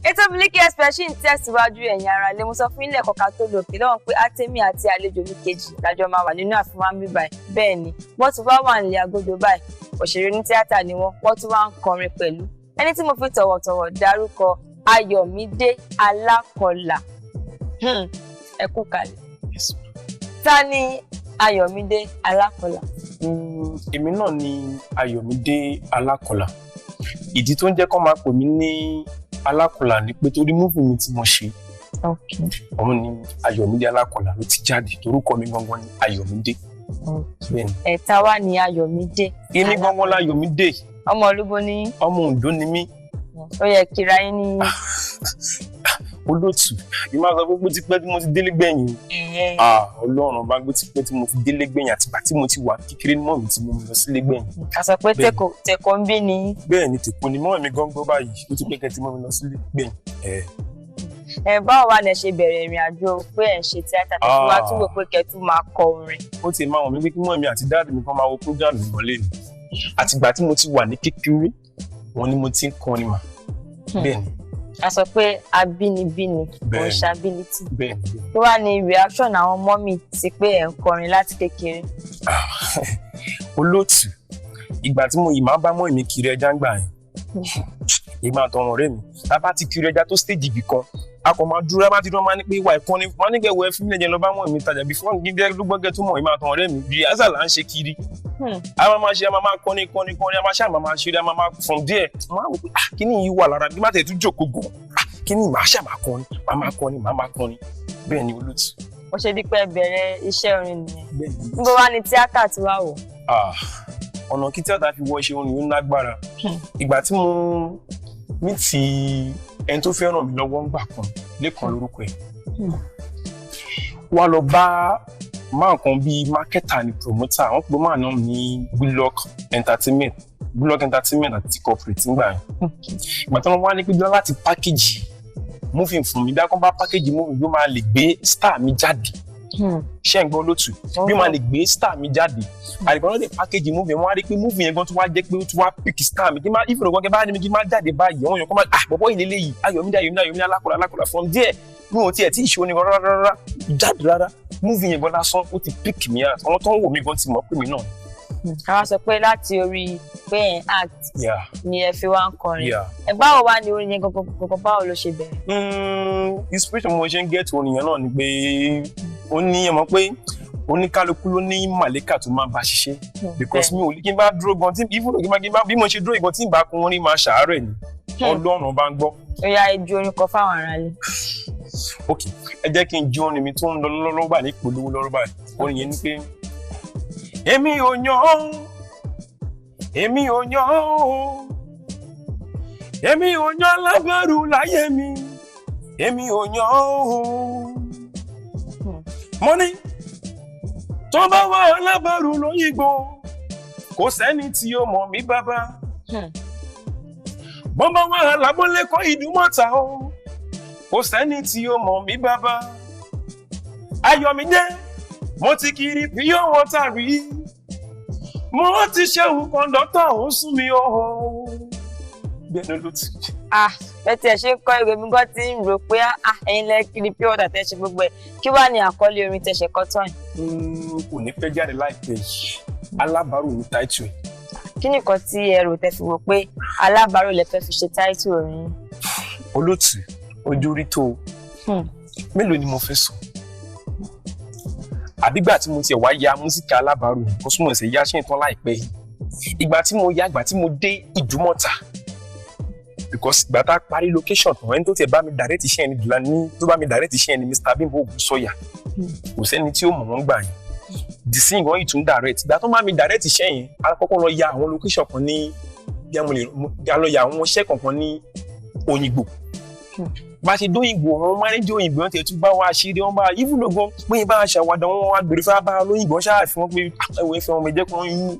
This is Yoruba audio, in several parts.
Ètò Miliki Express ṣì ń tẹ̀síwájú. Ẹ̀yin ará ilé, mo sọ fún ilé ẹ̀kọ́ ká tó lò kí lọ́wọ́n pé Átẹ́mí àti àlejò mi kejì lájọ máa wà nínú àfihàn mi báyìí. Bẹ́ẹ̀ ni wọ́n ti wá wà nílé agodo báyìí. Òṣèré ní tíátà ni wọ́n, wọ́n tún wá ń kọrin pẹ̀lú. Ẹni tí mo fi tọ̀wọ̀tọ̀wọ̀ dárúkọ, Ayọ̀mídé Alákọlà. Ẹ kú kalẹ̀. Ta ni Ayọ̀mídé Alákọlà? Èmi náà ni Ayọ̀mídé Alákọlà. Ìdí tó ń jẹ́ kó máa pè mí ní Alákọlà ni pé torí movie mi tí mo ṣe, òun ni Ayọ̀mídé Alákọlà ló ti jáde. Torúkọ mi gangan ni Ayọ̀mídé. Bẹ́ẹ̀ni. Ẹ̀ta wá ní Ayọ̀mídé? Èmi gangan l'Ayọ̀mídé. Ọmọ olúbo ní? Ọmọ Oǹdó ni mí. Ó yẹ kíra yín ní. Olóòtú, ìmọ̀ àgbà gbogbo ti pẹ́ tí mo ti délé gbẹ̀yìn. Ah, Ọlọ́run bá gbé, ti pẹ́ tí mo ti délé gbẹ̀yìn. Àtìgbà tí mo ti wà kékeré ní mọ́ mi tí mo lọ sílé gbẹ̀yìn. A sọ pé tẹ̀kọ̀ ń bí ni. Bẹ́ẹ̀ ni, tèkó ni mọ́ mi gángan báyìí. Ó ti pẹ́ kẹ́ tí mo lọ sílé gbẹ̀yìn. Ẹ báwo wá lẹ ṣe bẹ̀rẹ̀ ìrìn àjò pé ẹ̀ ń ṣe tíátà tó fi wá túbọ̀ pé kẹ́ tún máa kọ orin? Ó ti máa wọ̀n mí pé kí mọ́ mi àti daddy mi kan máa wo program ìmọ̀lẹ́ ni. Àtìgbà tí mo ti wà ní kékeré wọn ni mo ti ń kọrin mà. Bẹ́ẹ̀ ni. A sọ pé abínibí ni kò ń ṣability. Bẹ́ẹ̀ ni. Tó wá ní reaction àwọn mummy sí pé ẹ̀ ń kọrin láti kékeré? Olóòtú, ìgbà tí mo yìí máa ń bá mọ́ èmi kiri ẹja ń gbà yẹn, èmi àtọ̀run ọ̀rẹ́ mi, tá a bá ti kiri ẹja tó stage ibì kan, a kò máa dúró. A bá ti dúró, máa ní pé ìwà ìkànnì máa ní kẹwẹ́ fún mi lẹ́jẹ̀ lọ bá mọ́ èmi tajà bí fún gígẹ́ lúgbọ́gẹ́ tó mọ̀. Èmi àtọ̀run ọ̀rẹ́ mi, rehearsal là ń ṣe kiri. A máa máa ṣe, a máa máa kọrin kọrin kọrin, a máa ṣáà máa máa ṣeré, a máa máa. From there, máa wò pé, ah, kíní yìí wà lára bí má tẹ̀ tún jókòó gan, ah, kíní màá ṣáà máa kọrin, máa máa kọrin, máa máa kọrin. Bẹ́ẹ̀ ni, olóòtú. Ó ṣe dípẹ́ bẹ̀rẹ̀ iṣẹ́ orin nìyẹn? Bẹ́ẹ̀ ni. Níbo wá ní tíátà tí wàá wò? Ah, ọ̀nà kí tíátà fi wọ iṣẹ́ orin ó lágbára. Ìgbà tí mo ní ti ẹni tó fẹ́ ràn mí lọ́wọ́ ń gbà kan, Lẹ́kan lórúkọ ẹ̀, wá lọ bá máa kan bíi marketer ní promoter, wọ́n pè máa náà ní Goodluck Entertainment, Goodluck Entertainment àti corporate ńgbà yẹn. Ìgbà tí wọ́n wá ní pé láti package movie fún mi, bí a kàn bá package movie bí ó máa lè gbé star mi jáde. Ṣé ń gbọ́, lótú? Bí ó máa lè gbé star mi jáde. Àdìgbọ́n náà lè package movie, wọ́n á rí pé movie yẹn gan tó wá jẹ́ pé ó tún wá pick star mi kí n má ìfúnná gan kí n bá ní mi kí n má jáde báyìí, àwọn èèyàn kan máa, ah, bọ̀bọ̀ yìí lélẹ́yìí, Ayọ̀mídé, Ayọ̀mídé, Ayọ̀mídé Alákọ̀ọ́lá, Alákọ̀ọ́lá. From there, mi ò tiẹ̀ tí ì ṣe onígan rárá rárá jáde rárá, movie yẹn gan lásán ó ti pick me out. Àwọn tó ń wò mí gan ti mọ̀ pé mi náà. Ká wá sọ pé láti orí pé ẹ̀ ń act ni ẹ fi wá ń kọrin? Yeah. Ẹ báwo wá ní orin yẹn gangan gangan, báwo ló ṣe bẹ̀rẹ̀? Inspiration mo ṣe ń get orin yẹn náà ni pé ó ní, ẹ mọ̀ pé oníkálukú ló ní màlẹ́kà tó máa bá ṣiṣẹ́, because mi ò kí n bá dúró gan tí even kí n bá kí n bá bí mo ṣe dúró ìgan tí n bá kún orin máa ṣàárẹ̀ ni. Ọlọ́run bá ń gbọ́. Ó yá, ẹ ju orin kan fáwọn aráalé. Ok, ẹ jẹ́ kí n ju orin mi tó ń lọ lọ́wọ́ báyìí ní ìpolówó lọ́wọ́ báyìí. Orin yẹn ni pé èmi ò yàn, èmi ò yàn o, èmi ò yàn lágbàrú láyé mi, èmi ò yàn o. Mo ní tó bá wà alábàárù lóyìnbó, kò sẹ́ni tí ó mọ̀ mí bàbá. Bó bá wà alábọ́lẹ́kọ̀ Ìdúmọ̀tà o, kò sẹ́ni tí ó mọ̀ mí bàbá. Ayọ̀mídé, mo ti kiri pure water rí, mo ti ṣẹ́wù kọ́ńdọ́tà, ó sún mi o. Bẹ́ẹ̀ ló ti. Ah, bẹ́ẹ̀ tí ẹ ṣe ń kọ́ ìwé mi gan ti ń rò pé, ah, ẹ̀yin lẹ kiri pure water tẹ́ ṣe gbogbo ẹ̀. Kí wàá ní àkọlé orin tẹ́ ṣe kọ́ tán yìí? Kò ní pẹ́ jáde láìpẹ́ yìí. Alábàárò ní táìtù ẹ̀. Kí nìkan tí ẹ rò tẹ́ fi wò pé alábàárò lẹ fẹ́ fi ṣe táìtù orin yín? Olóòtú, ojú rí tó o. Mélòó ni mo fẹ́ sọ? Àbígbà tí mo tiẹ̀ wá ya músíkà alábàárò kó súnmọ́ ẹ̀sẹ̀ yá ṣe ìtàn láìpẹ́ yìí, ìgbà tí mo ya, ìgbà tí mo dé Ìdúmọ̀tà, because ìgbà tá a parí location tán, ẹni tó tiẹ̀ bá mi direct iṣẹ́ ẹni dùlá ní tó bá mi direct iṣẹ́ ẹni, Mr. Bimbo Ogunsọ̀yà, kò sẹ́ni tí ó mọ̀ wọ́n gbà yẹn dìsí ìgbọ́n yìí tún direct. Ìgbà tó bá mi direct iṣẹ́ yẹn, a kọ́kọ́ lọ ya àwọn location kan ní bí a mo lè a lọ ya àwọn iṣẹ́ kankan ní Òyìngbò. Bá a ṣe dóyìnbó, àwọn mánéjì òyìnbó wọn tiẹ̀ tún bá wa ṣeré, wọn bá even gan pé bá a ṣàwádà, wọn wá gbèrè fún bá a lóyìnbó ṣáà fi wọn pé ẹwọ ẹfẹ wọn jẹ́ kó ń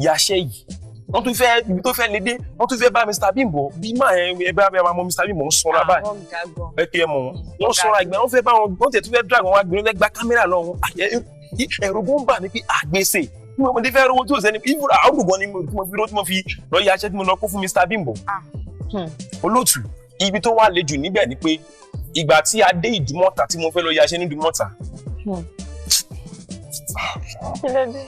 yaṣẹ́ yìí. Wọ́n tún fẹ́ ibi tó fẹ́ lédè, wọ́n tún fẹ́ bá Mr Bimbo bí máa ẹ ẹ bá bá mọ Mr Bimbo ń sanra báyìí. Àwọn ga gan. Ẹ kí ẹ mọ̀ wọn, wọ́n sanra. Ìgbà wọ́n fẹ́ bá wọn, wọ́n tiẹ̀ tún fẹ́ drag wọn wá gbèrè, wọ́n fẹ́ gba kámẹ́rà lọ wọn, ẹ̀rù gan bà mí pé àgbèsè bí mo ti fẹ́ rówó tí ò sẹ́ni even àrùn gan ni mo fi rówó tí mo fi lọ yaṣẹ́ tí mo lọ kó fún Mr Bimbo. Olóòtú. Ibi tó wà le jù níbẹ̀ ni pé ìgbà tí a dé Ìdúmọ̀tà, tí mo fẹ́ lọ yaṣẹ́ ní Ìdúmọ̀tà, Kí ló dé?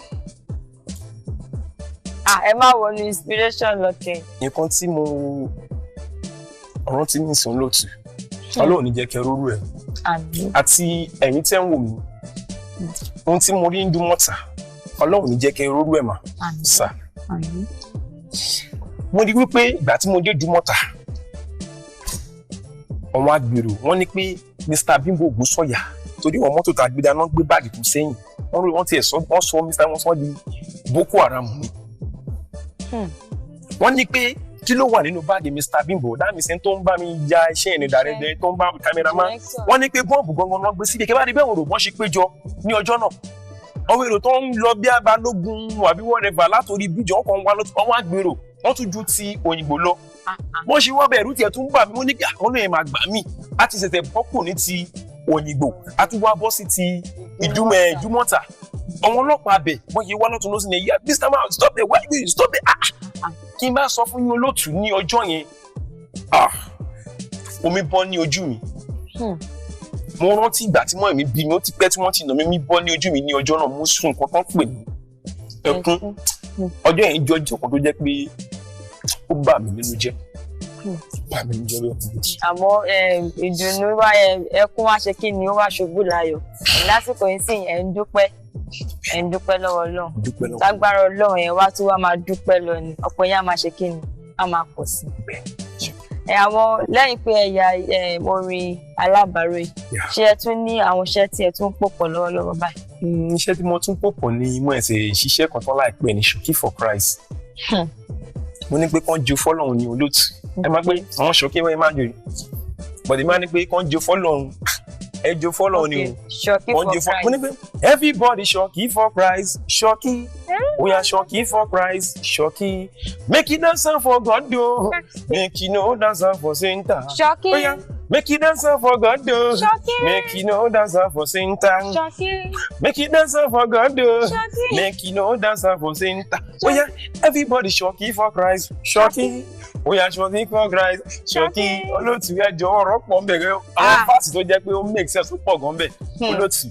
Ah, ẹ má wọnú inspiration lọ́kẹ́. Nǹkan tí mo rántí nísìnyí lótú, Ọlọ́run ní jẹ́ kẹ́ rórú ẹ̀. Àmín. Àti ẹ̀yin tẹ́ ń wò mí, ohun tí mo rí ní Ìdúmọ̀tà, Ọlọ́run ní jẹ́ kẹ́ rórú ẹ̀ mà. Àmín. Sà. Àmín. Mo rí wípé ìgbà tí mo dé Ìdúmọ̀tà, àwọn agbèrò wọ́n ní pé Mr Bimbo Ògúnsọ̀yà, torí àwọn mọ́tò tá a gbé dáná gbé báàgì kù sẹ́yìn, wọ́n rí wọ́n tiẹ̀ sọ, wọ́n sọ Mr, wọ́n sọ di Boko Haram ni. Wọ́n ní pé kí ló wà nínú báàgì Mr Bimbo, dáàmì sẹ́ni tó ń bá mi ya iṣẹ́ ẹni dàrẹ́dẹ́, tó ń bá cameraman. Director. Wọ́n ní pé bọ́ǹbù gangan náà gbé síbi kí bá rí bẹ́ẹ̀ wọ́n rò wọ́n ṣe péjọ ní ọjọ́ náà, àwọn èrò tó ń lọ bí abalógun àbí whatever látòrí bíjọ wọn kàn wá lọ́tún, àwọn agbèrò wọ́n tún ju ti òyìnbó lọ. Wọ́n ṣe wọ́n bẹ̀rù tiẹ̀ tún bà mí. Mo ní kí àwọn olóyè máa gbà mí, a ti ṣẹ̀ṣẹ̀ bọ́ kù ní ti òyìnbó, a tún wá bọ́ sí ti Ìdúmọ̀tà. Àwọn ọlọ́pàá abẹ wọ́n yẹ wá lọ́tún lọ́sìn ní ẹ̀yà, "Mr Man, stop there, why you stop there?" Ah, kí n bá sọ fún yín olóòtú, ní ọjọ́ yẹn, ah, omi bọ́ ní ojú mi. Mo rántí ìgbà tí mọ́ mi bí mi, ó ti pẹ́ tí wọ́n ti nà mí, mi bọ́ ní ojú mi ní ọjọ́ náà. Mo sùn nǹkan tán pè ní ẹkún. Ọjọ́ yẹn jẹ́ ọjọ́ kan tó jẹ́ pé ó bà mí nínú jẹ́, bà mí nínú jẹ́ bẹ́ẹ̀. Àmọ́ ìdùnnú wa, ẹkún wa ṣe kí ni, ó wá ṣubú láyọ̀ lásìkò yìí sì. Ẹ̀ ń dúpẹ́, ẹ̀ ń dúpẹ́ lọ́wọ́ Ọlọ́run. Dúpẹ́ lọ́wọ́. Lágbára Ọlọ́run, ẹ̀ wá tún wá máa dúpẹ́ lọ ni, ọ̀pọ̀ yẹn á máa ṣe kí ni, á máa pọ̀ sí i. Ẹ àwọn lẹ́yìn pé ẹ ya orin alábàárò yìí, ṣé ẹ tún ní àwọn iṣẹ́ tí ẹ tún ń pò pọ̀ lọ́wọ́lọ́wọ́ báyìí? Iṣẹ́ tí mo tún pò pọ̀ ní mo ẹ̀sẹ̀ ṣiṣẹ́ kan tán láìpẹ́ ní Ṣọ̀kí for Christ. Mo ní pé kán jó fọ́lọ́run ní olóòtú. Ẹ máa pé àwọn ṣọ̀kí wọ́n máa jó, bọ̀dé máa ní pé kán jó fọ́lọ́run, ẹ jó fọ́lọ́run ni o. Ṣọ̀kí wọ́n for jó fọ́, mo ní Christ. pé everybody ṣọ̀kí for Christ, ṣọ̀kí, oya ṣọ̀kí for Christ, ṣọ̀kí, make you dance for God o, make you no dance for Satan. Ṣọ̀kí. Oya, make you dance for God o, Ṣọ̀kí. make you no dance for Satan. Ṣọ̀kí. Make you dance for God o. Ṣọ̀kí. Make you no dance for Satan. Oya, everybody ṣọ̀kí for Christ, ṣọ̀kí. Oya ṣọ̀kí for Christ, ṣọ̀kí. Olóòtú, ẹjọ́ ọ̀rọ̀ pọ̀ ń bẹ̀rẹ̀. Àwọn verse tó jẹ́ pé ó make sense ó pọ̀ gan bẹ̀. Olóòtú.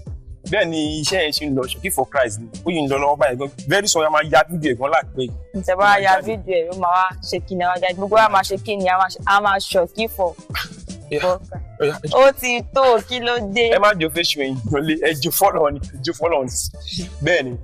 Bẹ́ẹ̀ ni iṣẹ́ yẹn ṣe ń lọ, Ṣọ̀kí for Christ ni. Ó yìí ń lọ lọ́wọ́ báyìí gan. Very soon, a máa ya fídíò ẹ̀ gan láìpẹ́ yìí. Ìtẹ̀bá ya fídíò ẹ̀, ó máa wá ṣe kí ni, àwọn ajá gbogbo wa máa ṣe kí ni, a máa ṣọ̀kí for Yeah. Oya, Ó ti tó, kí ló dé? ẹ má jó fésù ẹ̀yìn lọlé, ẹ jó fọ́lọ́ ni, ẹ jó fọ́lọ́ ni. Bẹ́ẹ̀ ni.